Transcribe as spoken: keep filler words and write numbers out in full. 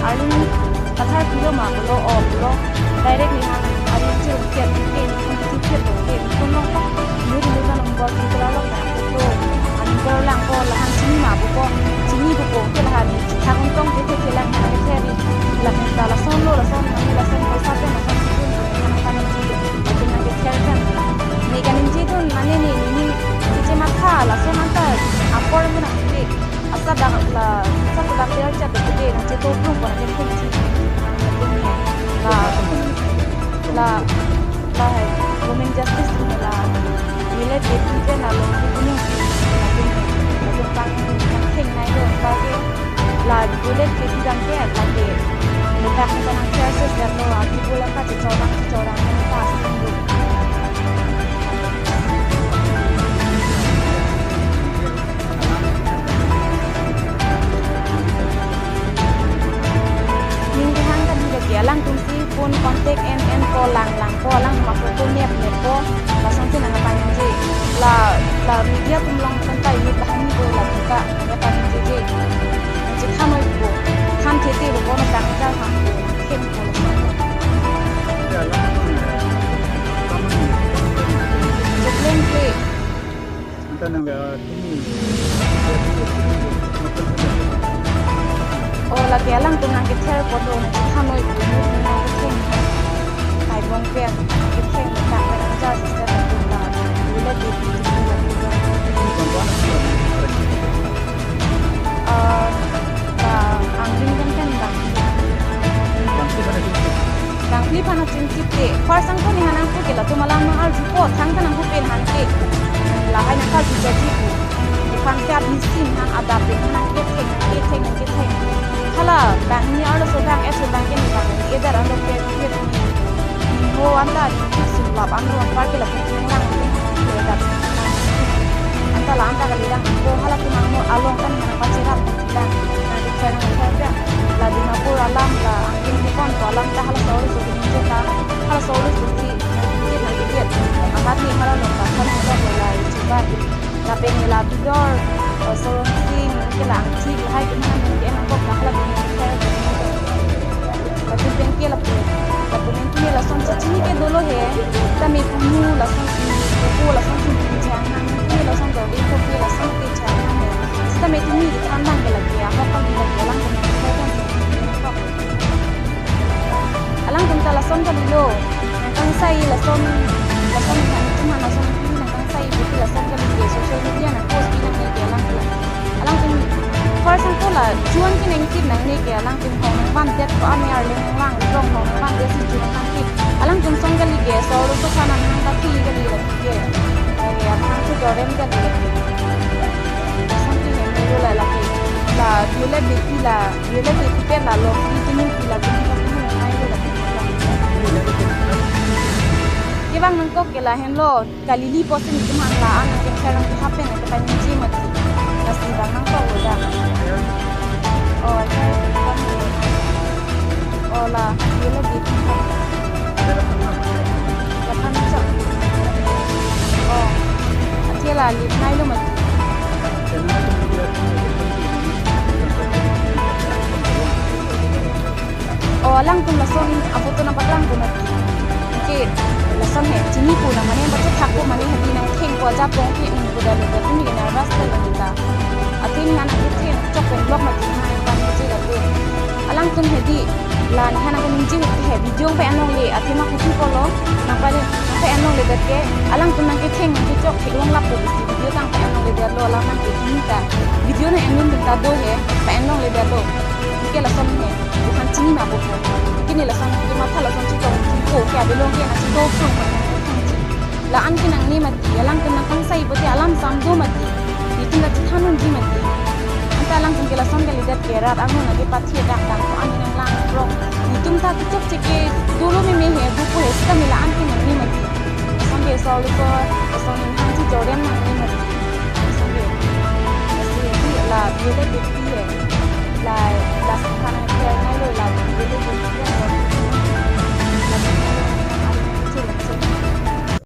Arin kathar pilo ma pulo, o pulo, direct ni han arin chirumchet ke, ni kon chirumchet ke, ni kon long, ni ri ni kan nombor si kala long na photo, ani bor lang ko, lahan chini ma pu ko, chini pu ko, ke lahan ni chithak ong tong ke ke lang han ke theri, lapen ta lason lo, lason, ani lason ko sa pen, lason si dun, lason kan si dun, lapen na ke theri kan. Ni kan si dun, mane ni, ni, ni, ni che matha, lason anta, apor mo na ke. Asap dak la, asap dak dia chat de de na cheto plung ko na ke thengji. La, la, la hai, women justice ni la, nile de de na lo, ni ni, la, la, pang, pang theng nai lo, pa ke, la, nile de de dan ke, la ke, le tak ni kanang share ses dan lo, ati bola ka che chorang, che chorang, ni ta sin lo. Ning kehang kan hingga ke alangtum si phone contact en en ko lang lang ko alangtum aphoto nep nep ko lason si nang kapanji. La, la media atum along tanta ini bahan ni ko la tanta nep panji ji. Ji than oi ko. Than thete ko ko na tang ka ham ko. Khen ko lason. Joklen ke. Anta nang le, ah, tumi, ah, tumi, tumi, tumi, tumi. Oh, lake alangtum nang kether kodo nang kethan noi, nang ketheng. Kai bong pen, ketheng, nang pen, nang jar sister nang pen, nang pen, nang pen, nang pen. Ini kontuan apa? Ah, ba, angling kan kan bang. Bang sih mana sih? Bang sih mana sih? Te, first angko ni hanang ko ke latum alam nang arju ko, thang thang nang ko pen han ke. Lahai nang ka arju jadi ko. Ipan ke abis sim han adap pen han ke theng, ke theng, ke theng. Hala, bang ni arlo so bang, eh, so bang ke ni bang, eh, dar arlo ke, ke ni. Ni ho anta ni sulap an ro par ke latum nang lang, ke adap. Anta la anta kali lang, ko hala tum ang mo along kan hanang pachiram. Nang dikchai nang dikchai pia. La Dimapur alam la angking dikon ko alam ta hala solo so dikchai ta. Hala solo so si nang dikchai nang dikchai. Amat ni hala long ta hala long ta la ichiba. Lapen la bidor, eh, solo si ke la angthi lahai ke mana nang ke nang kok ta hala dikchai. Latum pen ke lapu. Lapu pen ke lason chachini ke dolo he. Tame pumu lason si, pupu lason si chang nang ke lason dolo ke lason ke chang nang he. Sita me tumi di than bang ke lagi, ahok kali lagi, alangtum nang kethai kan. Alangtum ta lason kalilo. Nang kangsai lason, lason nang tum han lason pi nang kangsai buti lason kali ke social media nang post pi nang ne ke alangtum. Alangtum first angko la chuan ke nang kip nang ne ke alangtum hong nang van det ko ami arleng nang lang long hong nang van det si chuan nang kip. Alangtum son kali ke so lo so sa nang nang ta thi kali lagi. Ke, eh, aphan si jorem kan ni. Something yang dulu lah lagi. La, dulu lah beti lah, dulu lah beti kan lah lo, ini tu ni lah beti lah tu ni lah itu lah. Ke bang nang kok ke la henlo, Galili posin itu man la, an nang ke serang tu happen, ke tanya ji mati. Kasi bang nang kok udah. Oh, okay. Oh, la, dulu lah beti. Laphan chok. Oh. Athe la lip nai lo mati. Oh, alangtum lason aphoto nang paklang ko mati. Ke lason he, chini ko na mane baca thak ko mane hadi nang theng ko aja pong ke ung ko dalo ko tumi ke nervous ta lagi ta. Athe ni anak ke theng chok pen block mati na nang pan ke jega tu. Alangtum hedi, la ni hanang kaningje he video nang pa-en longle, athe ma kutu kolo, nang pa-en, nang pa-en longle det ke, alangtum nang ketheng nang kechok theklong lapu bisi video tang pa-en longle detlo, alang nang ketheng ta. Video nang-en dun ta do he, pa-en longle detlo. Ke lason he, bukan chini ma bukan. Ke ni lason ke matha lason chitong ko ke abelong ke nang chitong ko. La-an ke nangne mati, alangtum nang kangsai pute alam sam do mati. Itum la chethan unji mati. Anta alangtum ke lason kalidet ke rat angno nang kepathe dak dang ko ani nang lang rong. Itum ta kechokche ke dolo meme he, buku he, sita me la-an ke nangne mati. Lason ke so lo so, lason ni hang si jorem nangne